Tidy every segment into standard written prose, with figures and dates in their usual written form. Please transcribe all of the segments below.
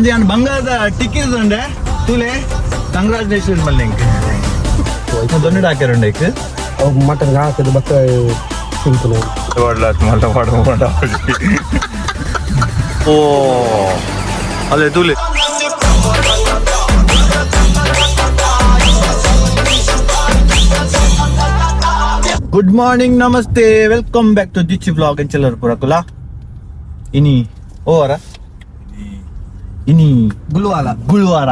ಅಂಚೆ ಯಾನ್ ಬಂಗಾರದ ಟಿಕ್ಕಿದ್ ಉಂಡೆ ತೂಲೆ ಕಂಗ್ರಾಚುಲೇಷನ್ ಮಲ್ಲೆ ಎಂಕ್ ದೊಣ್ಣೆಡ್ ಹಾಕ್ಯಾರ ಉಂಡೆ ಐಕ್ ಅವು ಮಟನ್ ಹಾಕದು ಬಕ್ಕ ತಿಂಪುನ. ಮಲ್ಲ ಪಾಡ ಪಾಡ. ಓ, ಅದೇ ತೂಲೆ. Good morning, namaste, welcome back to Dichi vlog. ಎಂಚೆಲ್ಲರು ಪುರಕುಲ? ಇನಿ ಓವರ ಇನಿ ಗುಲ್ವಾಲ. ಗುರುವಾರ.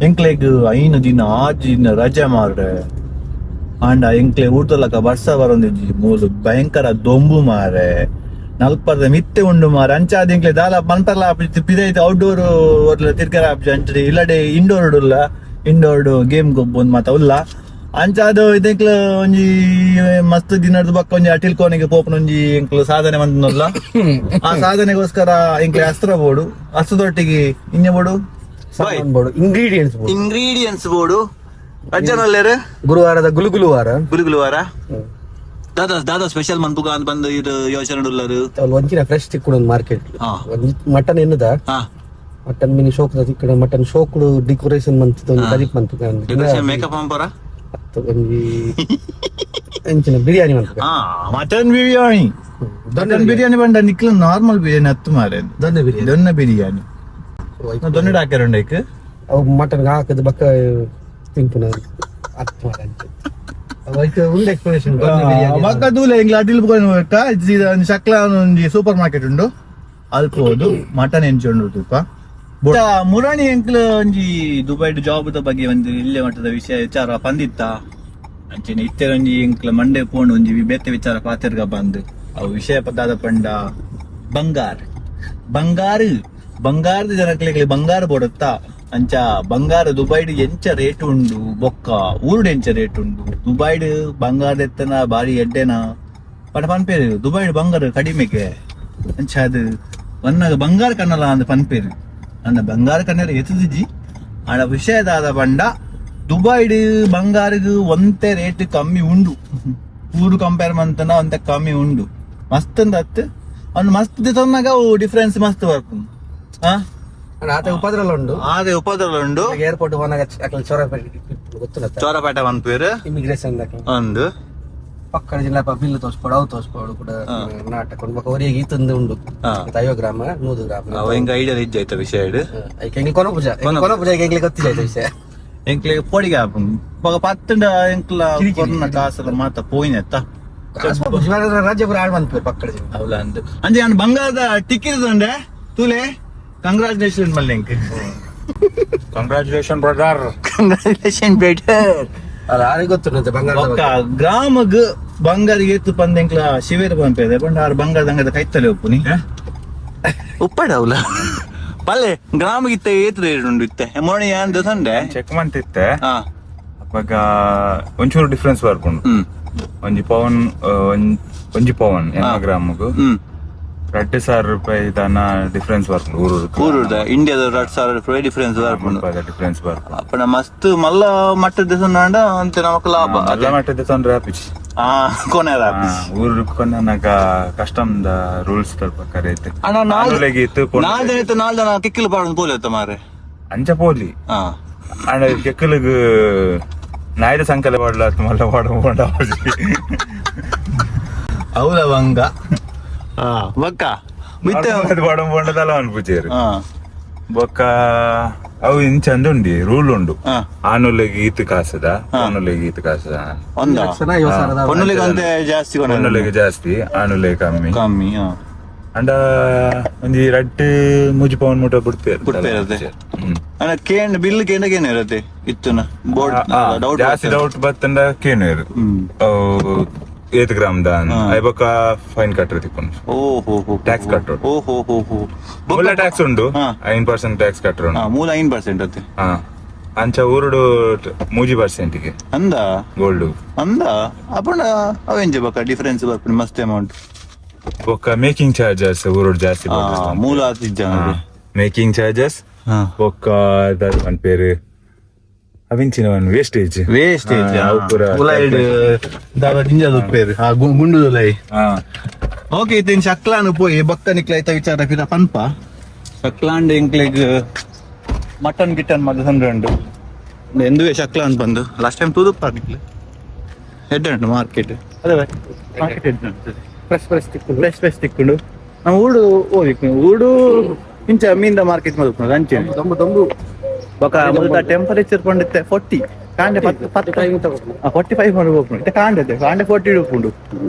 ಎಂಕ್ಲೆಗ್ 5 ದಿನ 6 ದಿನ ರಜೆ ಮಾರ್ರೆ. ಆಂಡ ಎಂಕ್ಲೆ ಊಟಲಕ ಬರ್ಸ ಬರೊಂದಿಜ್ಜಿ. ಮೂಲು ಭಯಂಕರ ದೊಂಬು ಮಾರೆ, ನಲ್ಪದ ಮಿತ್ತೆ ಉಂಡು ಮಾರೆ. ಅಂಚಾದ ಎಂಕ್ಲೆ ದಾಲ ಮನ್ಪರ್ಲ ಪಿದೈತೆ ಔಟ್ಡೋರ್ ತಿರ್ಗರ ಆಪುಜಿ. ಅಂಚನೆ ಇಲ್ಲಡೆ ಇಂಡೋರ್ ಉಲ್ಲ, ಇಂಡೋರ್ ಗೇಮ್ ಗೊಬ್ಬೊಂದು ಮಾತ ಉಲ್ಲ. ಅಂಚಾದ ಇದೆಂಕ್ಲ ಒಂಜಿ ಮಸ್ತ್ ದಿನದ ಬಕ್ಕ ಒಂಜಿ ಅಟಿಲ್ ಕೋನೆಗೆ ಪೋಪುನ ಒಂಜಿ ಎಂಕ್ಲು ಸಾಧನೆ ಮಂತುಲ್ಲ. ಆ ಸಾಧನೆಗೋಸ್ಕರ ಎಂಕ್ಲೆ ಅಸ್ತ್ರ ಬೋಡು, ಅಸ್ತ್ರದೊಟ್ಟಿಗೆ ಇನ್ನೆ ಬೋಡು. ಸಾಮಾನ್ ಬೋಡು, ಇಂಗ್ರೀಡಿಯೆಂಟ್ಸ್ ಬೋಡು. ಇಂಗ್ರೀಡಿಯೆಂಟ್ಸ್ ಬೋಡು. ಅಜ್ಜನಲ್ಲೇರು? ಗುರುವಾರದ ಗುಲುಗುಲುವಾರ. ಗುರುಗುಲುವಾರ. ದಾದಾ ದಾದಾ ಸ್ಪೆಷಲ್ ಮನ್ಪುಗ ಅಂತ ಬಂದು ಇದು ಯೋಚನೆ ಉಲ್ಲರು? ಅವ್ಲು ಒಂಚಿನ ಫ್ರೆಶ್ ತಿಕ್ಕುಡು ಮಾರ್ಕೆಟ್. ಒಂಜಿ ಮಟನ್ ಎನ್ನುದ. ಮಟನ್ ಮಿನಿ ಶೋಕ್ದ ತಿಕ್ಕುಡು. ಮಟನ್ ಶೋಕುಡು ಡೆಕೋರೇಷನ್ ಮಂತದ ಒಂಜಿ ಕರಿಪ್ ಮಂತುಗ. ಡೆಕೋರೇಷನ್ ಮೇಕಪ್ ಮಂಪರ. ಒಂಜಿ ಎಂಚಿನ ಬಿರಿಯಾನಿ ಮಂತುಗ. ಮಟನ್ ಬಿರಿಯಾನಿ. ಮಟನ್ ಬಿರಿಯಾನಿ ಬಂಡ ನಿಕ್ಲ ನಾರ್ಮಲ್ ಬಿರಿಯಾನಿ ಹತ್ತು ಮಾರೆ. ದೊನ್ನೆ ಬಿರಿಯಾನಿ. ದೊನ್ನೆ ಬಿರಿಯಾನಿ. ದೊನ್ನೆ ಹಾಕ್ಯಾರ ಉಂಡೈಕ್. ಅವು ಮಟನ್ ಹಾಕದು ಬಕ್ಕ ತಿಂಪುನ ಅತ್ ಮಾರೆ ಅಂಚೆ. ಅವು ಐಕ್ ಉಂಡು ಎಕ್ಸ್ಪ್ಲನೇಷನ್ ದೊನ್ನೆ ಬಿರಿಯಾನಿ. ಬಕ್ಕ ದೂಲೆ ಎಂಗ್ಲ ಅಟಿಲ್ ಬೋಕ ಶಕ್ಲ ಒಂಜಿ ಸೂಪರ್ ಮಾರ್ಕೆಟ್ ಉಂಡು, ಅಲ್ಪ ಹೋದು ಮಟನ್ ಎಂಚ ಉಂಡು ತೂಪ. ಮುರಾಣಿ ಎಂಕ್ಲ ಒಂಜಿ ದುಬೈಡ್ ಜಾಬ್ ದ ಬಗ್ಗೆ ಒಂಜಿ ಇಲ್ಲೇ ಮಟ್ಟದ ವಿಷಯ ವಿಚಾರ ಪಂದಿತ್ತ. ಅಂಚನೆ ಇತ್ತೆ ಒಂಜಿ ಎಂಕ್ಲ ಮಂಡೆ ಪೋಂಡು, ಒಂಜಿ ಬೇತೆ ವಿಚಾರ ಪಾತೆರ್ಗ ಬಂದ್. ಅವು ವಿಷಯ ಪದಾದ ಪಂಡ ಬಂಗಾರ. ಬಂಗಾರ ಬಂಗಾರದ ಜನಕ್ಲೆಗ್ ಬಂಗಾರ ಬೋಡತ್ತಾ. ಅಂಚ ಬಂಗಾರ ದುಬೈಡ್ ಎಂಚ ರೇಟ್ ಉಂಡು, ಬೊಕ್ಕ ಊರುಡು ಎಂಚ ರೇಟ್ ಉಂಡು, ದುಬೈಡ್ ಬಂಗಾರ ಎತ್ತನ ಬಾರಿ ಎಡ್ಡೆನ ಪಡ ಪನ್ಪೇರು. ದುಬೈಡ್ ಬಂಗಾರ ಕಡಿಮೆಗೆ, ಅಂಚ ಅದು ವನ್ನಾಗ ಬಂಗಾರ ಕಣ್ಣಲ್ಲ ಅಂದ್ ಪನ್ಪೇರು. ಅಂದ ಬಂಗಾರ ಕಣ್ಣರ ಎತ್ತದಿಜ್ಜಿ. ಆಡ ವಿಷಯದಾದ ಪಂಡ ದುಬೈಡ್ ಬಂಗಾರಗ್ ಒಂತೆ ರೇಟ್ ಕಮ್ಮಿ ಉಂಡು. ಊರು ಕಂಪೇರ್ ಮಂತನ ಒಂತೆ ಕಮ್ಮಿ ಉಂಡು. ಮಸ್ತ್ ಅಂದ್ ಅತ್ ಅವ್ನು ಮಸ್ತ್ ತೊನ್ನಾಗ ಅವು ಡಿಫ್ರೆನ್ಸ್ ಮಸ್ತ್ ಬರ್ಪುಂಡು. ಆ ಆತ ಉಪದ್ರಲ ಉಂಡು. ಆದೆ ಉಪದ್ರ ಉಂಡು. ಏರ್ಪೋರ್ಟ್ ಹೋನಾಗ ಅಕಲ್ ಚೊರ ಗೊತ್ತಿಲ್ಲ. ಚೋರಪೇಟೆ ಪನ್ಪೇರು. ಇಮಿಗ್ರೇಷನ್. ಒಂದು ಪಕ್ಕದ ಜಿಲ್ಲಾ ಬಿಲ್ ತೋರಿಸ್ಕೊಡು, ಅವು ತೋರಿಸ್ಕೊಡು ಕೂಡ ನಾಟಕ ಉಂಡು. ಬೊಕ್ಕ ಒರಿಯಗೆ ಈತಂದು ಉಂಡು. 50 ಗ್ರಾಮ, 100 ಗ್ರಾಮ. ಅವ ಹಿಂಗ ಐಡಿಯಾ ಇಜ್ಜ ಆಯ್ತ ವಿಷಯ. ಐಕ್ ಎಂಗ್ಲಿ ಕೊನ ಪೂಜಾ ಕೊನ ಪೂಜಾ ಎಂಗ್ಲಿ ಗೊತ್ತಿಲ್ಲ ಆಯ್ತ ವಿಷಯ. ಎಂಕ್ಲೆ ಪೋಡಿಗೆ ಆಪುಂಡು. ಬೊಕ ಪತ್ತುಂಡ ಎಂಕ್ಲ ಕೊರ್ನ ಕಾಸಲ ಮಾತ ಪೋಯಿನೆತ್ತ. ರಾಜ್ಯ ಪೂರ ಹಾಳು ಬಂತು ಪಕ್ಕದ ಜಿಲ್ಲೆ. ಅವಲ ಅಂದ್ ಅಂಚೆ ಯಾನ್ ಬಂಗಾರದ ಟಿಕ್ಕಿದ್ ಉಂಡೆ ತೂಲೆ. ಕಂಗ್ರಾಚುಲೇಷನ್ ಮಲ್ಲೆ ಎಂಕ್. Congratulation brother. Congratulation better. ಅಲ್ಲ, ಯಾರಿಗೆ ಗೊತ್ತುಂಟು ಬಂಗಾರದ ಬೊಕ್ಕ ಬಗ್ಗೆ? ಗ್ರಾಮಗ್ ಬಂಗಾರ ಏತು ಪಂದ್ ಎಂಕ್ಲ ಶಿವೇರ್ ಪಂಪೆದೆ ಪಂಡ ಆರ್ ಬಂಗಾರದ ಅಂಗದ ಕೈತಲೆ ಉಪ್ಪುನಿ ಉಪ್ಪಡ ಅವಲ ಪಲ್ಲೆ. ಗ್ರಾಮಗ್ ಇತ್ತೆ ಏತು ರೇಟ್ ಉಂಡು ಇತ್ತೆ? ಮೊಣಿ ಯಾನ್ ಸಂಡೆ ಚೆಕ್ ಮಂತಿತ್ತೆ. ಅವಾಗ ಒಂಚೂರು ಡಿಫ್ರೆನ್ಸ್ ಬರ್ಪುಂಡು. ಒಂಜಿ ಪವನ್ ಒಂಜಿ ಪವನ್ ಎನ್ನ ಗ್ರಾಮಗ್ 2000 ರೂಪಾಯಿ ದಾನ ಡಿಫ್ರೆನ್ಸ್ ಬರ್ಪುಂಡು ಊರು. ಊರುದ ಇಂಡಿಯಾದ 2000 ರೂಪಾಯಿ ಡಿಫ್ರೆನ್ಸ್ ಬರ್ಪುಂಡು. ಡಿಫ್ರೆನ್ಸ್ ಬರ್ಪುಂಡು. ಅಪ್ಪಣ ಮಸ್ತ್ ಮಲ್ಲ ಮಟ್ಟದ ಸೊನ್ನಾಂಡ ಅಂತೆ ನಮಕ್ ಲಾಭ. ಮಲ್ಲ ಮಟ್ಟದ ತೊಂದ್ರೆ ಆಪಿಚಿ. ಕೊನೆ. ಊರು ಕೊನೆನಾಗ custom the rules ಪ್ರಕಾರ ಐತೆ. ಅಣ್ಣ, ನಾಲ್ ಆನುಲೆಗ್ ಇತ್ತು. ನಾಲ್ ಜನ ಇತ್ತು, ನಾಲ್ ಜನ ಕಿಕ್ಕಿಲು ಪಾಡೊಂದು ಪೋಲೆ ಮಾರೆ. ಅಂಚ ಪೋಲಿ. ಅಂಡ ಕೆಕ್ಕಲಿಗ್ ನಾಯ್ದ ಸಂಕಲೆ ಪಾಡ್ಲ ಮಲ್ಲ ಪಾಡ ಪೋಂಡ. ಹೌದ ಬಂಗ ಬಕ್ಕ ಮಿತ್ತ ಪಾಡ ಪೋಂಡದಲ್ಲ ಅನ್ಪುಚೇರು. ಬೊಕ್ಕ ಅವು ಇಂಚಂದ ಉಂಡಿ ರೂಲ್ ಉಂಡು. ಆನುಲೆಗ್ ಈತ್ ಕಾಸದ, ಪೊನ್ನುಲೆಗ್ ಈತ್ ಕಾಸದ. ಒಂದ ಲಕ್ಷನ 50,000ದ. ಪೊನ್ನುಲೆಗ್ ಅಂತೆ ಜಾಸ್ತಿ ಕೊನೆ. ಪೊನ್ನುಲೆಗ್ ಜಾಸ್ತಿ, ಆನುಲೆಗ್ ಕಮ್ಮಿ. ಕಮ್ಮಿ. ಅಂಡ ಒಂಜಿ ರಡ್ಡ್ ಮೂಜಿ ಪವನ್ ಮುಟ ಬಿಡ್ತೇವೆ. ಬಿಡ್ತೇವೆ. ಅಣ್ಣ, ಕೇಂದ್ರ ಬಿಲ್ ಕೇಂದ್ರ ಏನ್ ಇರತ್ತೆ ಇತ್ತುನ ಬೋರ್ಡ್ ಡೌಟ್. ಜಾಸ್ತಿ ಡೌಟ್ ಬತ್ತಂಡ ಕೇನುವೆರು ಏತ್ ಗ್ರಾಮ್ the. ಐಬೊಕ್ಕ fine ಕಟ್ಟರೆ ತಿಕ್ಕೊಂಡು. ಓ ಹೋ ಹೋ. ಟ್ಯಾಕ್ಸ್ ಕಟ್ಟೋಡು. ಓ ಹೋ ಹೋ ಹೋ. ಮೂಲ ಟ್ಯಾಕ್ಸ್ ಉಂಡು. 5% ಟ್ಯಾಕ್ಸ್ ಕಟ್ಟರು. ಮೂಲ 5% ಅತ್ತೆ. ಅಂಚ ಊರುಡು 3%ಗೆ. ಅಂದ. ಗೋಲ್ಡ್. ಅಂದ ಅಪ್ಪಣ ಅವೆಂಜ ಬಕ್ಕ ಡಿಫರೆನ್ಸ್ ಬರ್ಪುಂಡು ಮಸ್ತ್ ಅಮೌಂಟ್. ಬೊಕ್ಕ ಮೇಕಿಂಗ್ ಚಾರ್ಜಸ್ ಊರುಡು ಜಾಸ್ತಿ. ಮೂಲ ಆತಿಜ್ಜ. ಮೇಕಿಂಗ್ ಚಾರ್ಜಸ್ ಬೊಕ್ಕ ಒಂದ್ ಪೇರು ಅವಿಂಚಿನ one wastage. Wastage. ಅವು ಪೂರ. ಉಲೈಡ್ ದಾದ ಜಿಂಜದ ಉಪ್ಪೇರು ಆ ಗುಂಡು ಉಲೈ. ಓಕೆ, ಇತ್ತಿನ ಶಕ್ಲಾನು ಪೋಯಿ ಬೊಕ್ಕ ನಿಕ್ಲ ಐತ ವಿಚಾರ ಪಿರ ಪನ್ಪ. ಶಕ್ಲಾಂಡ್ ಎಂಕ್ಲೆಗ್ Mutton ಗಿಟ್ಟನ್ ಮತ್ತೆ ಸಂದ್ರೆ ಉಂಡು. ಎಂದುವೆ ಶಕ್ಲ ಅಂತ ಬಂದು ಲಾಸ್ಟ್ ಟೈಮ್ ತೂದು ಪಾರ್ನಿಕ್ಲೆ ಹೆಡ್ ಉಂಟು ಮಾರ್ಕೆಟ್. ಅದೇ ಮಾರ್ಕೆಟ್ ಹೆಡ್ ಉಂಟು. ಫ್ರೆಶ್ ಫ್ರೆಶ್ ತಿಕ್ಕುಂಡು. ಫ್ರೆಶ್ ಫ್ರೆಶ್ ತಿಕ್ಕುಂಡು. ನಾವು ಊಡು ಓದಿಕ್ ಊಡು ಇಂಚ ಮೀನ್ದ ಮಾರ್ಕೆಟ್ ಮಲ್ಪುನದು ಅಂಚೆ. ದೊಂಬು ದೊಂಬು. ಬೊಕ ಮುಲ್ತ ಟೆಂಪರೇಚರ್ ಪಂಡಿತ್ತೆ 40 ಕಾಂಡೆ ಪತ್ತು ಪತ್ತು. ಟೈಮ್ ತಗೊಂಡು. 45 ಪಂಡ ಹೋಗ್ಪುಂಡು ಇತ್ತೆ. ಕಾಂಡೆ ಕಾಂಡೆ 40 ಉಪ್ಪುಂಡು.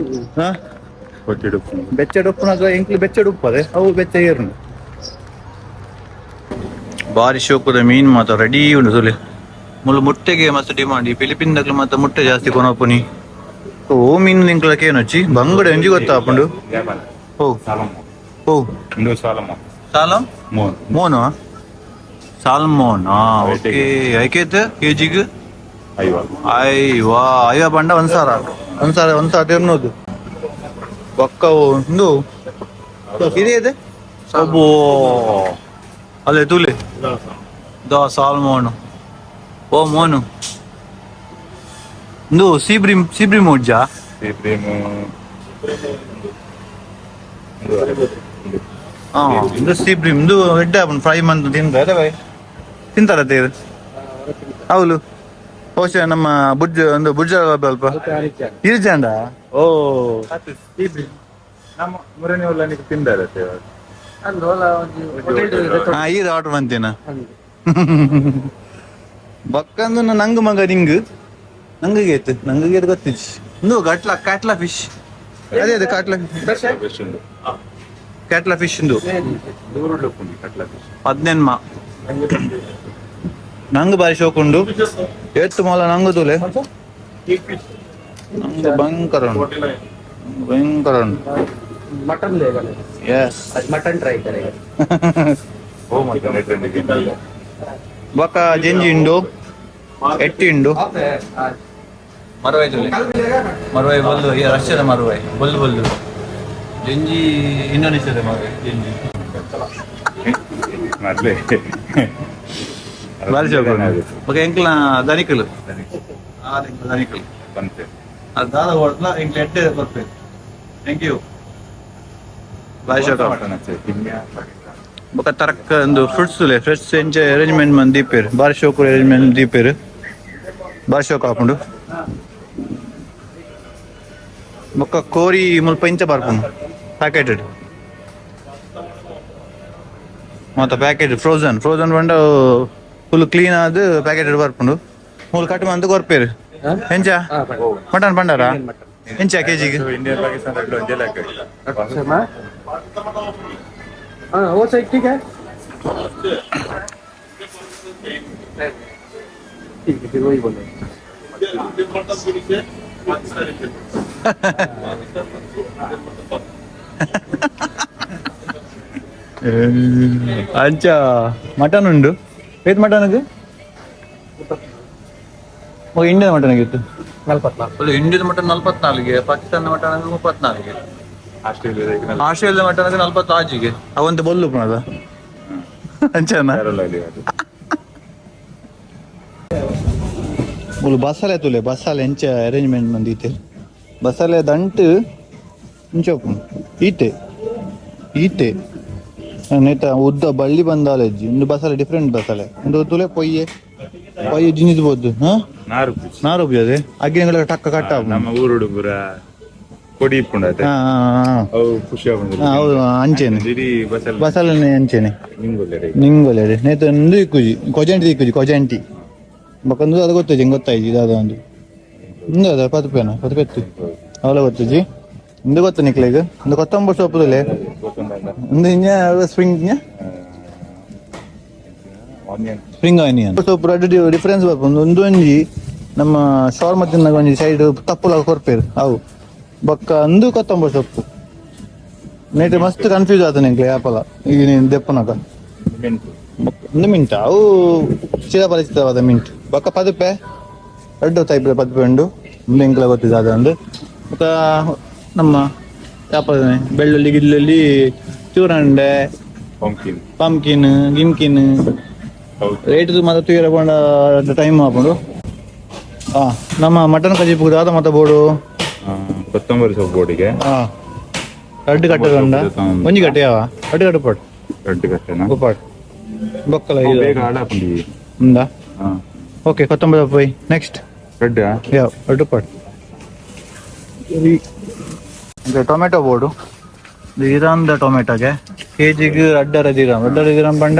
ಹಾ. 40 ಉಪ್ಪುಂಡು. ಬೆಚ್ಚಡ್ ಉಪ್ಪುನಗ ಎಂಕ್ಲು ಬೆಚ್ಚಡ್ ಉಪ್ಪದೆ, ಅವು ಬೆಚ್ಚ ಏರುಂಡು. ಬಾರಿ ಶೋಕುದ ಮೀನ್ ಮಾತ ರೆಡಿ ಉಂಡು ಸುಲೆ. ಮುಳ್ಳು ಮುಟ್ಟೆಗೆ ಮಸ್ತ್ ಡಿಮಾಂಡ್. ಈ ಫಿಲಿಪಿನ್ದಕ್ಲು ಮಾತ ಮುಟ್ಟೆ ಜಾಸ್ತಿ ಕೊನೊಪುನಿ. ಓ ಮೀನ್ ನಿಂಕ್ಲಕ್ಕೆ ಏನೊಚ್ಚಿ ಬಂಗುಡೆ ಒಂಜಿ ಗೊತ್ತಾಪುಂಡು. ಓ. ಸಾಲಮೋ. ಓ. ಇಂದು ಸಾಲಮೋ. ಸಾಲಂ. ಮೋನ್. ಮೋನು, ಸಾಲ್ಮೋನ್. ಆ, ಓಕೆ. ಐಕೇತ್ ಕೆಜಿಗ್? ಐವ. ಐವಾ ಐವ ಪಂಡ 1000, 1000, 1000 ಇರ್ನೋದು. ಬೊಕ್ಕ ಉಂದು ಇದೆ ಇದೆ ಅಬ್ಬೋ. ಅಲ್ಲೇ ತೂಲೆ the salmon. ಓ ಮೋನು, ಇಂದು ಸೀಬ್ರಿಮ್, ಸೀಬ್ರಿಮ್ ಉಜ್ಜಾ? ಸೀಬ್ರೀಮು. ಹಾ, ಇಂದು ಸೀಬ್ರಿಮ್. ಇಂದು ಎಡ್ಡೆ ಆಪುಂಡು ಫ್ರೈ ಮಂತ್ ತಿಂದ. ಅದೇ ಬೈ ತಿಂತಾರ ತೇರು ಹೌದು. ಬಹುಶಃ ನಮ್ಮ ಬುಜ್ಜ ಒಂದು ಬುಜ್ಜ ಅಲ್ಪ ಇರ್ಜಾಂಡ. ಓ. ನಮ್ಮ ಮುರನಿ ಒಲ್ಲ ತಿಂದಾರೆ. ಹಾ, ಈರ್ ಆರ್ಡರ್ ಮಂತೇನ. ಬಕ್ಕಂದು ನಂಗ್ ಮಗ ನಿಂಗ್ ನಂಗೆ ಗೇತ್ ನಂಗೆ ಗೇತ್ ಗೊತ್ತಿಜ್ಜಿ. ಇಂದು ಗಟ್ಲ ಕ್ಯಾಟ್ಲಾ ಫಿಶ್. ಅದೇ ಅದೇ ಕಾಟ್ಲಾ. ಫಿಶ್ ಉಂಡು. ಕ್ಯಾಟ್ಲಾ ಫಿಶ್ ಇಂದು. ದೂರುಡ್ಲು ಉಪ್ಪುಂಡು ಕಟ್ಲ ಫಿಶ್. ಪದ್ನೆನ್ಮ ನಂಗ್ ಬಾರಿ ಶೋಕ್ ಉಂಡು. ಏತ್ ಮೊಲ ನಂಗು ತೂಲೆ. ನಂಗೆ ಭಯಂಕರ ಉಂಟು, ನಂಗ್ ಭಯಂಕರ ಉಂಟು. मटन लेगा? ಎಸ್. आज मटन ट्राई करेगा. ಓ ಮತ್ತೆ ನೆಟ್. ಬೊಕ ಜೆಂಜಿ ಉಂಡು, ಎಟ್ಟಿ ಉಂಡು. ಮರವಾಯಿ ತುಲೆ, ಮರವಾಯಿ ಬಲ್ಲು. ಈ ರಷ್ಯಾದ ಮರವಾಯಿ ಬಲ್ಲು ಬಲ್ಲು. ಜೆಂಜಿ ಇಂಡೋನೇಷ್ಯಾದ ಮರವಾಯಿ ಜೆಂಜಿ. ಮೊದ್ಲೇ. ಬಾರಿ ಶೋಕ್ ಉಂಡು. ಬೊಕ ಎಂಕ್ಲ ದನಿಕಲು ದನಿಕಲು. ಬಂತೆ. ಅದು ದಾದ ಹೊಡ್ಲ ಎಂಕ್ಲ ಎಡ್ಡೆ ಬರ್ಪೇರು. Thank you. ಬಾರಿ ಶೋಕ್. ಮಟನ್ ಅಚ್ಚೆ ಕಿಮ್ಯಾ. ಬೊಕ ತರಕ್ ಒಂದು ಫ್ರೂಟ್ಸ್ ತುಲೆ. ಫ್ರೂಟ್ಸ್ ಎಂಚ ಅರೇಂಜ್ಮೆಂಟ್ ಮಂದ್ ದೀಪೇರು. ಬಾರಿ ಶೋಕು ಅರೇಂಜ್ಮೆಂಟ್ ದೀಪೇರು. ಬಾರಿ ಶೋಕ್ ಆಪುಂಡು. ಬೊಕ್ಕ ಕೋರಿ ಮುಲ್ಪ ಇಂಚ ಬರ್ಪುಂಡು ಪ್ಯಾಕೆಟೆಡ್ ಮಾತ. Packet frozen, frozen ಪಂಡ ಫುಲ್ ಕ್ಲೀನ್ ಆದ್ ಪ್ಯಾಕೆಟೆಡ್ ಬರ್ಪುಂಡು. ಮೂಲು ಕಟ್ ಮಂತ್ ಕೊರ್ಪೇರು. ಎಂಚ ಮಟನ್ ಪಂಡಾರ? ಎಂಚ ಕೆಜಿಗೆ? ಇಂಡಿಯನ್ ಪಾಕಿಸ್ತಾನ ರಡ್ಡು ಒಂಜೇ ಲೆಕ್ಕ. हाँ, वो साइड ठीक है. ठीक है, फिर वही बोले. ಅಂಚ ಮಟನ್ ಉಂಡು. ಏತ್ ಮಟನ್ಗೆ? ಮಗ ಇಂಡಿಯನ್ ಮಟನ್ ಆಗಿತ್ತು. 44. ಅಲ್ಲ, ಇಂಡಿಯನ್ ಮಟನ್ 44ಗೆ, ಪಾಕಿಸ್ತಾನ ಮಟನ್ 34ಗೆ. ಆಸ್ಟ್ರೇಲಿಯಾ. ಆಸ್ಟ್ರೇಲಿಯಾ ಮಟನ್ 46ಗೆ. ಅವಂತ ಬೊಲ್ಲು ಪುನದ ಅಂಚನ. ಕೇರಳ. ಮೂಲು ಬಸಾಲೆ ತುಲೆ. ಬಸಾಲೆ ಎಂಚ ಅರೇಂಜ್ಮೆಂಟ್ ಮಂದೀತೆ. ಬಸಾಲೆ ದಂಟು ಇಂಚ ಉಪ್ಪುಂಡು. ಈತೆ ಈತೆ ನೇತ ಉದ್ದ ಬಳ್ಳಿ ಬಂದಾಲೆಜ್ಜಿ. ಇಂದು ಬಸಾಲೆ ಡಿಫ್ರೆಂಟ್ ಬಸಾಲೆ. ಇಂದು ತುಲೆ ಪೊಯ್ಯೆ ಪೊಯ್ಯೆ ಜಿನಿದ್ ಬೋದು. ಹಾ. ನಾರು ಪಿಚ್. ನಾರು ಉಪಯೋಗ ಅಗ್ಗಿನಗಳ ಟಕ್ಕ ಕಟ್ಟ. ನಮ್ಮ ಊರುಡು ಪೂರ ಕೊಡಿ ಇಪ್ಪುಂಡು ಅದೇ. ಹಾ ಹಾ. ಅವು ಖುಷಿ ಆಪುಂಡು. ಹಾ, ಹೌದು, ಅಂಚೆನೆ. ಇಡೀ ಬಸಲ್. ಬಸಾಲೆ ಅಂಚೆನೆ. ನಿಂಗೊಲ್ಲೆರೆ. ನಿಂಗೊಲ್ಲೆರೆ. ನೇತ ಇಂದು ಇಕ್ಕುಜಿ, ಕೊಜಂಟಿ ಇಕ್ಕುಜಿ. ಕೊಜಂಟಿ ಬೊಕಂದು ಅದು ಗೊತ್ತುಜಿ. ಗೊತ್ತಾಯ್ಜಿ ದಾದ ಒಂದು. ಇಂದು ಅದ ಪದುಪೇನ ಪದುಪೆತ್ತು ಅವಲ ಗೊತ್ತುಜಿ. ಇಂದು ಗೊತ್ತು ನಿಕ್ಲೆಗ್? ಇಂದು ಕೊತ್ತಂಬರಿ ಸೊಪ್ಪುದಲೆ. ಇಂದು ಇಂಜ spring. Onion. Spring onion ಸೊಪ್ಪು ರಡ್ಡು ಡಿಫರೆನ್ಸ್ ಬರ್ಪುಂಡು. ಒಂದು ಒಂಜಿ ನಮ್ಮ ಶಾರ್ಮ ತಿನ್ನಗ ಒಂಜಿ ಸೈಡ್ ತಪ್ಪುಲ ಕೊರ್ಪೇರು ಅವು. ಬೊಕ್ಕ ಅಂದು ಕೊತ್ತಂಬರಿ ಸೊಪ್ಪು. ನೇಟ್ ಮಸ್ತ್ ಕನ್ಫ್ಯೂಸ್ ಆತ ನಿಂಕ್ಲೆ ಯಾಪಲ ಈಗ ನೀನು ದೆಪ್ಪನಕ. ಮೆಂಟು. ಒಂದು ಮಿಂಟ್, ಅವು ಚಿರಪರಿಚಿತವಾದ ಮಿಂಟ್. ಬೊಕ್ಕ ಪದುಪೆ, ರಡ್ಡು ಟೈಪ್ ಪದುಪೆ ಉಂಡು. ಮುಂದೆ ಎಂಕ್ಲ ಗೊತ್ತಿದೆ ಅದೊಂದು. ಬೊಕ್ಕ ನಮ್ಮ ಯಾಪ ಬೆಳ್ಳುಳ್ಳಿ ಗಿಳ್ಳುಳ್ಳಿ, ಚೂರಂಡೆ. ಪಂಪ್ಕಿನ್. ಪಂಪ್ಕಿನ್ ಗಿಮ್ಕಿನ್. ಹೌದು. ರೇಟ್ ಮಾತ ತೂಯರ ಪಂಡ ಟೈಮ್ ಆಪುಂಡು. ಆ ನಮ್ಮ ಮಟನ್ ಕಜಿಪು ದಾದ ಮತ ಬೋಡು? ಕೊತ್ತಂಬರಿ ಸೊಪ್ಪು ಬೋಡಿಗೆ. ಹಾ, ರಡ್ಡು ಕಟ್ಟೆ ಉಂಡ. ಒಂಜಿ ಕಟ್ಟೆ ಯಾವ ರಡ್ಡು ಕಟ್ಟು ಪಾಟ್. ರಡ್ಡು ಕಟ್ಟೆನಾ? ಉಪ್ಪಾಟ್. ಬೊಕ್ಕಲ ಬೇಗ ಹಾಳಾಪುಂಡಿ. ఉందా? ಹಾ. ಓಕೆ, ಕೊತ್ತಂಬರಿ ಪೋಯ್. ನೆಕ್ಸ್ಟ್. ರೆಡ್. ಯಾವ ಎರಡು ಪಾಟ್ ಟೊಮೆಟೊ ಬೋಡು. ಇರಾನ್ದ ಟೊಮೆಟೊಗೆ ಕೆಜಿಗೆ 2.5 ದಿರಾಮ್. 2.5 ದಿರಾಮ್ ಪಂಡ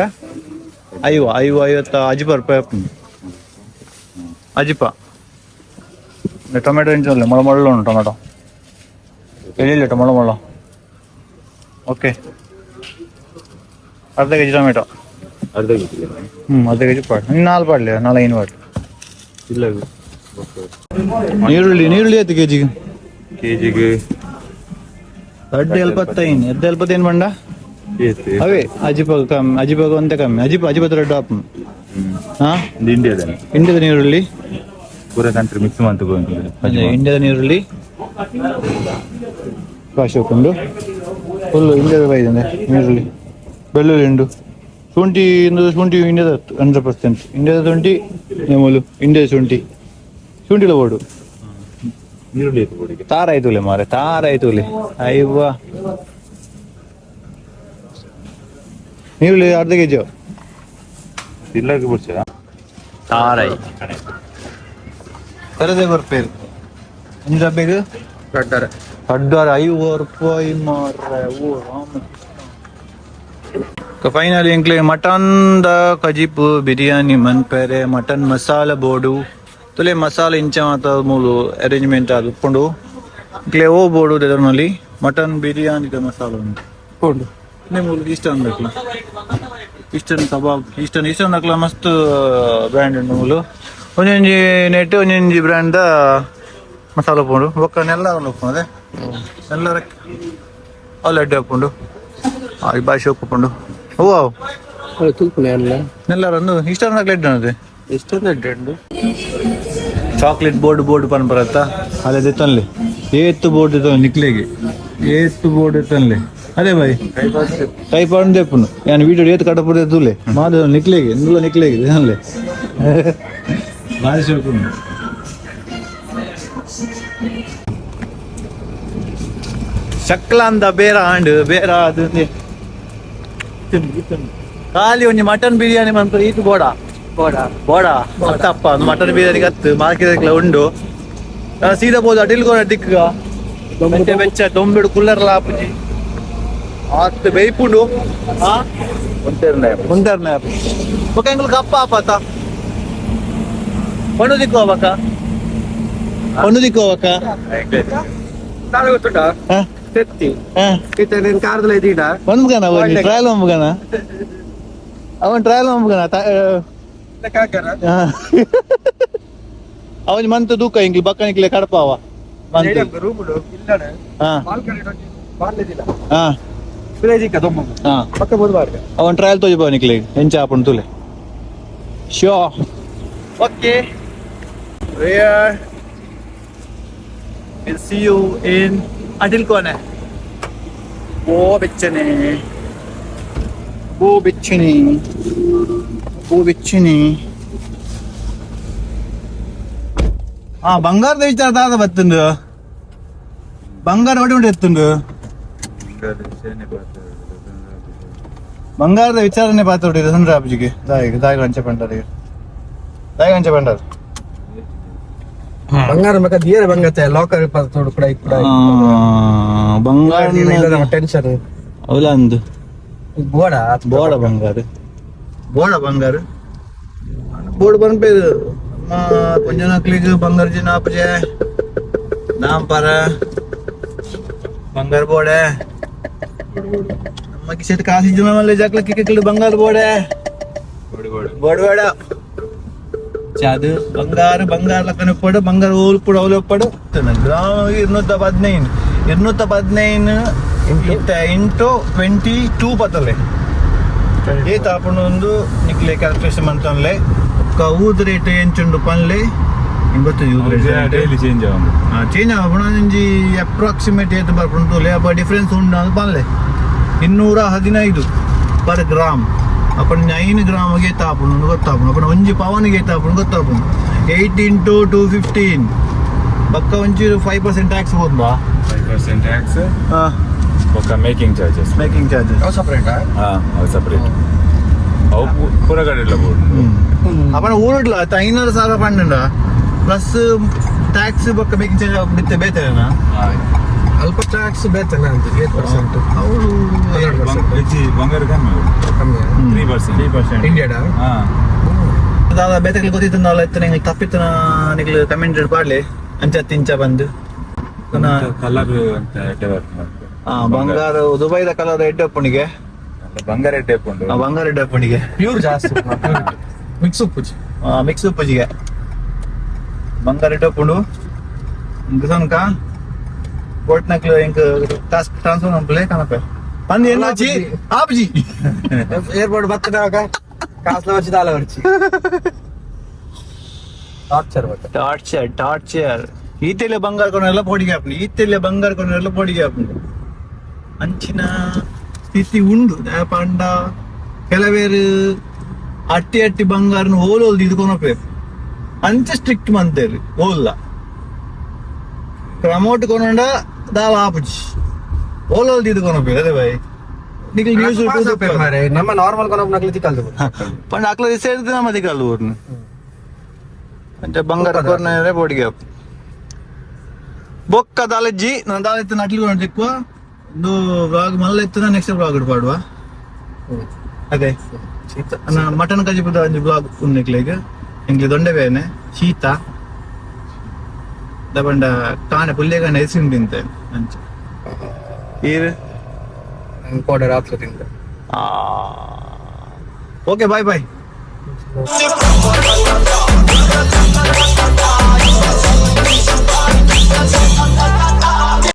ಐವ ಐವ ಐವತ್ತ ಅಜಿಪ ರೂಪಾಯಿ ಆಪುಂಡು. ಅಜಿಪ ಟೊಮೆಟೊ ಇಂಚ ಮೊಳ ಮೊಳ್ಳ ಉಂಟು ಟೊಮೆಟೊ. ಎಲ್ಲಿಲ್ಲ ಮೊಳ ಮೊಳ. ಓಕೆ, ಅರ್ಧ ಕೆಜಿ ಟೊಮೆಟೊ. ಅರ್ಧ ಕೆಜಿ. ಹ್ಮ್, ಅರ್ಧ ಕೆಜಿ ಪಾಡ್. ನಾಲ್ಕು ಪಾಡ್ಲಿ, ನಾಲ್ ಐನು ಪಾಡ್ಲಿ. ಇಲ್ಲ. ನೀರುಳ್ಳಿ, ನೀರುಳ್ಳಿ ಆಯ್ತು ಕೆಜಿಗೆ? ಕೆಜಿಗೆ 2.75. 2.75 ಪಂಡ ಅವೇ ಅಜಿಪ ಕಮ್ಮಿ, ಅಜಿಪ ಒಂದೇ ಕಮ್ಮಿ. ಅಜಿಪ ಅಜಿಪ ರೆಡ್ ಆಪುಂಡು. ಹಾ. ಇಂಡಿಯಾದ. ಇಂಡಿಯಾದ ನೀರುಳ್ಳಿ. ಪೂರ ಕಂಟ್ರಿ ಮಿಕ್ಸ್ ಮಂತ್. ಅದೇ ಇಂಡಿಯಾದ ನೀರುಳ್ಳಿ ಕಾಶ್ ಉಂಡು. ಫುಲ್ ಇಂಡಿಯಾದ ಬೈದಂದೆ ನೀರುಳ್ಳಿ. ಬೆಳ್ಳುಳ್ಳಿ ಉಂಡು. ಶುಂಠಿ ಇಂದು, ಶುಂಠಿ ಇಂಡಿಯಾದ, 100% ಇಂಡಿಯಾದ ಶುಂಠಿ. ನೇಮೂಲು ಇಂಡಿಯಾದ ಶುಂಠಿ. ಶುಂಠಿಲ ಬೋಡು. ನೀರುಳ್ಳಿ ಆಯ್ತು ಬೋಡಿಗೆ. ತಾರ ಆಯ್ತುಲೆ ಮಾರೆ, ತಾರ ಆಯ್ತುಲೆ. ಅಯ್ಯವ್ವ, ನೀರುಳ್ಳಿ ಅರ್ಧ ಕೆಜಿ. ಇಲ್ಲ ಬೊಡ್ಚ. ತಾರೈ ತರದೆ ಬರ್ಪೇರು. ಒಂಜಿ ಡಬ್ಬೆಗ್ ರಡ್ಡರೆ. ಅಡ್ಡಾರ 50 ರೂಪಾಯಿ ಮಾರ್ರೆ. ಓ ರಾಮ. ಫೈನಲಿ ಎಂಕ್ಲೆ ಮಟನ್ the ಕಜಿಪು ಬಿರಿಯಾನಿ ಮನ್ಪೆರೆ ಮಟನ್ ಮಸಾಲ ಬೋಡು. ತುಲೆ ಮಸಾಲ ಇಂಚ ಮಾತ ಮೂಲು ಅರೇಂಜ್ಮೆಂಟ್ ಆದ್ ಉಪ್ಪುಂಡು. ಎಂಕ್ಲೆ ಓ ಬೋಡು ದೆದರ್ನಲ್ಲಿ ಮಟನ್ ಬಿರಿಯಾನಿದ ಮಸಾಲ ಉಂಟು. ಉಂಡು. ಮೂಲು ಈಸ್ಟರ್ನ್ ದಕ್ಲ, ಈಸ್ಟರ್ನ್ ಕಬಾಬ್, ಈಸ್ಟರ್ನ್ ಈಸ್ಟರ್ನ್ ದಕ್ಲ ಮಸ್ತ್ ಬ್ರ್ಯಾಂಡ್ ಉಂಡು ಮೂಲು. ಒಂಜೊಂಜಿ ನೆಟ್ ಒಂಜೊಂಜಿ ಬ್ರ್ಯಾಂಡ್ the masala ಉಪ್ಪುಂಡು. ಬೊಕ್ಕ ನೆಲ್ಲ ಉಪ್ಪುಂಡು. ಅದೇ ನೆಲ್ಲ ಅಲ್ಲ, ಎಡ್ಡೆ ಉಪ್ಪುಂಡು. ಆ ಬಾಯಿ ಶೋಕ್ ಉಪ್ಪುಂಡು. ಓ. ತೂಪುನೆ ಅಲ್ಲ. ನೆಲ್ಲರ ಒಂದು ಈಸ್ಟರ್ನ್ ದಕ್ಲ ಎಡ್ಡೆ ಉಂಡು. ಎಷ್ಟೊಂದು ಎಡ್ಡೆ ಉಂಡು. Chocolate board board ಪನ್ ಬರತ್ತ ಅಲ್ಲೇ ದೆತ್ತೊನ್ಲೆ. ಏತ್ ಬೋರ್ಡ್ ದೆತ್ತೊನ್ಲೆ ನಿಕ್ಲೆಗೆ, ಏತ್ ಬೋರ್ಡ್ ದೆತ್ತೊನ್ಲೆ. ಅದೇ ಬಾಯ್ ಟೈಪ್ ಆಂಡ್ ದೆಪ್ಪುನು. ಯಾನ್ ವೀಡಿಯೋ ಏತ್ ಕಡಪುಡು ತೂಲೆ ಮಾದ ನಿಕ್ಲೆಗೆ ಇಂದುಲ ನಿಕ್ಲೆಗೆ ದೆತ್ತೊನ್ಲೆ. ಬಾರಿ ಶೋಕ್ ಉಂಡು. ಶಕ್ಲಾಂದ ಬೇರ ಆಂಡ್ ಬೇರ ಅದು ಖಾಲಿ ಒಂಜಿ ಮಟನ್ ಬಿರಿಯಾನಿ ಮನ್ಪುರ ಈತ್ ಬೋಡ. ಬೋಡ. ಬೋಡ ಅತ್ತಪ್ಪ. ಒಂದು ಮಟನ್ ಬಿರಿಯಾನಿ ಗತ್ತು ಮಾರ್ಕೆಟ್ ಉಂಡು. ಸೀದಾ ಬೋದು ಅಡಿಲ್ ಕೋನ ದಿಕ್ಕ ಬೆಚ್ಚ ಬೆಚ್ಚ ದೊಂಬೆಡು ಕುಲ್ಲರ್ಲ ಆಪುಜಿ. ಆತ್ ಬೇಯ್ಪುಂಡು. ಹಾ, ಉಂಟರ್ನ ಬೊಕ ಎಂಕುಲು ಕಪ್ಪ ಆಪಾತ ಪಣ್ಣು ದಿಕ್ಕು ಅವಕ, ಪಣ್ಣು ದಿಕ್ಕು ಅವಕ. ಗೊತ್ತುಂಟಾ? ತೆತ್ತಿ. ಇತ್ತೆ ನೀನ್ ಕಾರ್ದಲ ಇದೀಡ. ಬಂದ್ಗನ ಟ್ರಯಲ್ ಮಂಬುಗನ, ಅವನ್ ಟ್ರಯಲ್ ಮಂಬುಗನ. ಅವನ್ ಮಂತ್ ದೂಕ ಇಂಗ್ಲಿ ಬಕ್ಕ ನಿಕ್ಲೆ ಕಡಪಾವ ಮಂತ್. ರೂಮ್ ಇಲ್ಲಡೆ. ಹಾ. ಬಾಲ್ಯದಿಲ್ಲ. ಹಾ. ಹಾ. ಪಕ್ಕ ಬೋದು ಬಾರ್ಗ. ಅವನ್ ಟ್ರಯಲ್ ತೋಜಿಬ ನಿಕ್ಲೆ ಎಂಚ ಆಪುಂಡು ತುಲೆ. Show okay, we are will see you in Atil Kone. ಓ ಬೆಚ್ಚನೆ, ಓ ಬೆಚ್ಚನೆ, ಓ ಬೆಚ್ಚನೆ. ಆ ಬಂಗಾರದ ವಿಚಾರ ದಾದ ಬತ್ತುಂಡು? ಬಂಗಾರ ಒಡೆ ಉಂಟು ಎತ್ತುಂಡು. ಬಂಗಾರದ ವಿಚಾರನೆ ಪಾತ್ರ ಇದೆ ಸಂದ್ರ ಅಬ್ಜಿಗೆ. ದಾಯಿಗೆ ದಾಯಿಗೆ ಅಂಚೆ ಪಂಡಾರಿಗೆ, ದಾಯಿಗೆ ಅಂಚೆ ಪಂಡಾರ. ಬಂಗಾರ ಮಕ್ಕ ದಿಯರೆ ಬಂಗತ್ತೆ ಲಾಕರ್ ತೋಡು ಕೂಡ ಕೂಡ. ಬಂಗಾರ ಟೆನ್ಷನ್. ಅವಲ ಅಂದು. ಬೋಡ. ಬೋಡ ಬಂಗಾರ, ಬೋಡ ಬಂಗಾರ ಬೋರ್ಡ್ ಬನ್ಪೇದು. ಕೊಂಜನಕ್ಲಿಗ್ ಬಂಗಾರ ಜಿನ ಆಪಜೆ ನಾಮ್ ಪರ ಬಂಗಾರ ಬೋಡೆ. ನಮ್ಮ ಕಿಸೆಟ್ ಕಾಸು ಇಜ್ಜಿ ಮಲ್ಲೆ ಜಾಕ್ಲ ಕಿಕ್ಕಿಕ್ಲು ಬಂಗಾರ ಬೋಡೆ. ಬೋಡ್ ಬೇಡ ಅದು. ಬಂಗಾರ ಬಂಗಾರ ಲಕ್ಕನ ಉಪ್ಪಡು, ಬಂಗಾರ ಉಲ್ಪುಡು ಅವಲು ಉಪ್ಪಡು. ಗ್ರಾಮ 215, 215 ಇಂಟು 22 ಪತ್ತಲೆ ಏತ್ ಆಪುಂಡು ಒಂದು ನಿಕ್ಲೆ ಕ್ಯಾಲ್ಕುಲೇಷನ್ ಮಂತೊನ್ಲೆ. ಬೊಕ್ಕ ಊದ ರೇಟ್ ಎಂಚುಂಡು ಪನ್ಲೆ. ಗೊತ್ತು ಊದ rate? Daily change ಆವೊಂದು. Change ಆಪುಂಡು. ಒಂಜಿ ಅಪ್ರಾಕ್ಸಿಮೇಟ್ ಏತ್ ಬರ್ಪುಂಡು ತೂಲೆ. ಅಪ್ಪ ಡಿಫ್ರೆನ್ಸ್ ಉಂಡು ಅಂದ್ ಪನ್ಲೆ. 215 ಪರ್ ಗ್ರಾಮ್. ಅಪ್ಪಣ 9 ಗ್ರಾಮ್ಗೆ ಏತ್ ಆಪುಂಡು ಅಂದ್ ಗೊತ್ತಾಪುಂಡು. ಅಪ್ಪಣ ಒಂಜಿ ಪವನ್ಗೆ ಏತ್ ಆಪುಂಡು ಗೊತ್ತಾಪುಂಡು. 8 ಇಂಟು 215. ಬೊಕ್ಕ ಒಂಚೂರು 5% ಟ್ಯಾಕ್ಸ್ ಹೋದ್ಬಾ. 5% ಟ್ಯಾಕ್ಸ್ ಬೊಕ್ಕ making charges. Making charges. Separate. ಹಾ, ಅದು ಸಪರೇಟ್. ಅವು ಪೂರ ಕಡೆ ಇಲ್ಲ ಬೋರ್ಡ್. ಅಪ್ಪನ ಊರುಡ್ಲ 500,000 ಪಂಡ ಪ್ಲಸ್ ಟ್ಯಾಕ್ಸ್ ಬೊಕ್ಕ ಮೇಕಿಂಗ್ ಚಾರ್ಜ್ ಬಿತ್ತೆ ಬೇತೆನಾ? ಅಲ್ಪ ಟ್ಯಾಕ್ಸ್ ಬೇತನ ಅಂತ 8%. ಅವರು 12%. ಹೆಚ್ಚಿ ಬಂಗಾರ ಕಮ್ಮಿ. ಕಮ್ಮಿ. 3%. 3%. ಇಂಡಿಯಾಡ. ಹಾ. ದಾದ ಬೇತೆಗಳು ಗೊತ್ತಿತ್ತು ಇತ್ತು ನಿಂಗೆ ತಪ್ಪಿತ್ತು, ನಿಗ್ಲು ಕಮೆಂಟ್ ಪಾಡ್ಲಿ ಅಂಚ ತಿಂಚ ಬಂದು. ಕಲರ್ ಅಂತ ಎಡ್ಡೆ ಬರ್ಪುಂಡು. ಆ, ಬಂಗಾರ ದುಬೈದ ಕಲರ್ ಎಡ್ಡೆ ಉಪ್ಪುಣಿಗೆ. ಬಂಗಾರ ಎಡ್ಡೆ ಉಪ್ಪುಂಡು. ಆ, ಬಂಗಾರ ಎಡ್ಡೆ ಉಪ್ಪುಣಿಗೆ. ಪ್ಯೂರ್ ಜಾಸ್ತಿ, ಮಿಕ್ಸ್ ಉಪ್ಪುಜಿ. ಮಿಕ್ಸ್ ಉಪ್ಪುಜಿಗೆ ಬಂಗಾರ ಎಡ್ಡೆ ಉಪ್ಪುಂಡು. ಸೊನ್ಕ ಬೋಟ್ನಕ್ಲು ಎಂಕ್ ಟಾಸ್ಕ್ ಟ್ರಾನ್ಸ್ಫರ್ ಮನ್ಪುಲೆ ಕನಪೆ ಪಂದ್ ಎನ್ನಾಚಿ ಆಪ್ಜಿ. ಏರ್ಪೋರ್ಟ್ ಬತ್ತದಾಗ ಕಾಸ್ಲ వచ్చి ದಾಲ వచ్చಿ ಟಾರ್ಚರ್ ಬತ್ತ. Torture torture. ಈತೆಲೆ ಬಂಗಾರ ಕೊನೆಲ್ಲ ಪೋಡಿಗೆ ಹಾಪುಂಡು, ಈತೆಲೆ ಬಂಗಾರ ಕೊನೆಲ್ಲ ಪೋಡಿಗೆ ಹಾಪುಂಡು. ಅಂಚಿನ ಸ್ಥಿತಿ ಉಂಡು ಪಂಡ ಕೆಲವೇರು ಅಟ್ಟಿ ಅಟ್ಟಿ ಬಂಗಾರನ ಹೋಲ್ ಹೋಲ್ದು ಇದು ಕೊನಪೇರು ಅಂಚ ಸ್ಟ್ರಿಕ್ಟ್ ಮಂತೇರು. ಓಲ್ಲ ಪ್ರಮೋಟ್ ಕೊನಂಡ ದಾಲ ಆಪುಜಿ, ಹೋಲ್ ಹೋಲ್ದು ಇದು ಕೊನಪೇರು. ಅದೇ ಬಾಯ್ ನಿಖಿಲ್ ನ್ಯೂಸ್. ಮಾರೆ ನಮ್ಮ ನಾರ್ಮಲ್ ಕೊನಪ್ ನಕಲಿ ತಿಕ್ಕಲ್ದು. ಪಂಡ ಅಕ್ಲ ಸೇರಿದ ನಮ್ಮ ದಿಕ್ಕಲ್ದು ಊರ್ನು ಅಂಚ ಬಂಗಾರ ಕೊರ್ನೆ ಪೋಡಿಗೆ ಹಾಪು. ಬೊಕ್ಕ ದಾಲಜ್ಜಿ ನಾನು ದಾಲ ನಟ್ಲಿ ತಿಕ್ವ ಒಂದು ವ್ಲಾಗ್ ಮಲ್ಲ ಇತ್ತು. ನೆಕ್ಸ್ಟ್ ವ್ಲಾಗ್ ಪಾಡುವ. ಅದೇ ಮಟನ್ ಕಜಿಪುದ ಒಂಜಿ ಬ್ಲಾಗ್ ಉಂದಿಕ್ಲೆಗ್ ಎಂಕ್ಲೆ ದೊಂಡೆ ಬೇನೆ ಶೀತ ದಪಂಡ ಕಾಣೆ ಪುಲ್ಯ ಐಸ್ ಕ್ರೀಮ್ ತಿಂತೆ ಅಂಚ ಈರ್. ಕೋಡೆ ರಾತ್ರಿ ತಿಂದ. Okay, bye bye.